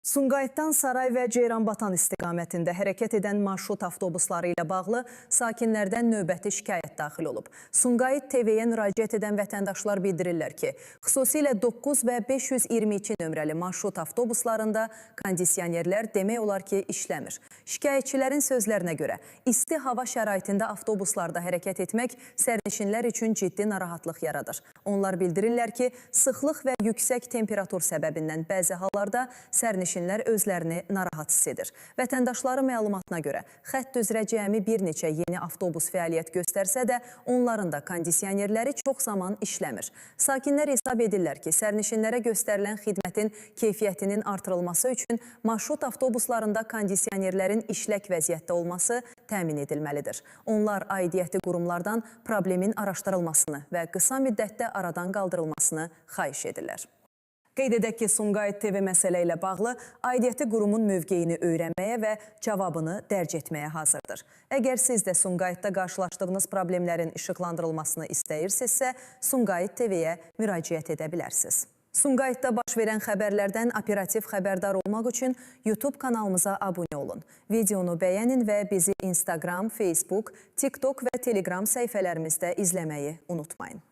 Sumqayıtdan Saray və Ceyranbatan istiqamətində hərəkət edən marşrut avtobusları ilə bağlı sakinlərdən növbəti şikayət daxil olub. Sumqayıt TV-yə müraciət edən vətəndaşlar bildirirlər ki, xüsusilə 9 və 522 nömrəli marşrut avtobuslarında kondisionerlər demək olar ki, işləmir. Şikayətçilərin sözlərinə görə, isti hava şəraitində avtobuslarda hərəkət etmək sərnişinlər üçün ciddi narahatlıq yaradır. Onlar bildirirlər ki, sıxlıq və yüksək temperatur səbəbindən bəzi hallarda sərnişinlər özlərini narahat hiss edir. Vətəndaşların məlumatına görə, xətt üzrə cəmi bir neçə yeni avtobus fəaliyyət göstərsə də, onların da kondisionerləri çox zaman işləmir. Sakinlər hesab edirlər ki, sərnişinlərə göstərilən xidmətin keyfiyyətinin artırılması üçün marşrut avtobuslarında kondisionerlərin işlək vəziyyətdə olması təmin edilməlidir. Onlar aidiyyəti qurumlardan problemin araşdırılmasını və qısa müddətdə aradan qaldırılmasını xahiş edirlər. Qeyd edək ki, Sumqayıt TV məsələ ilə bağlı aidiyyəti qurumun mövqeyini öyrənməyə və cavabını dərc etməyə hazırdır. Əgər siz də Sumqayıtda qarşılaşdığınız problemlərin işıqlandırılmasını istəyirsinizsə, Sumqayıt TV-yə müraciət edə bilərsiniz. Sumqayıtda baş verən xəbərlərdən operativ xəbərdar olmaq üçün YouTube kanalımıza abunə olun. Videonu bəyənin və bizi Instagram, Facebook, TikTok və Telegram səhifələrimizdə izləməyi unutmayın.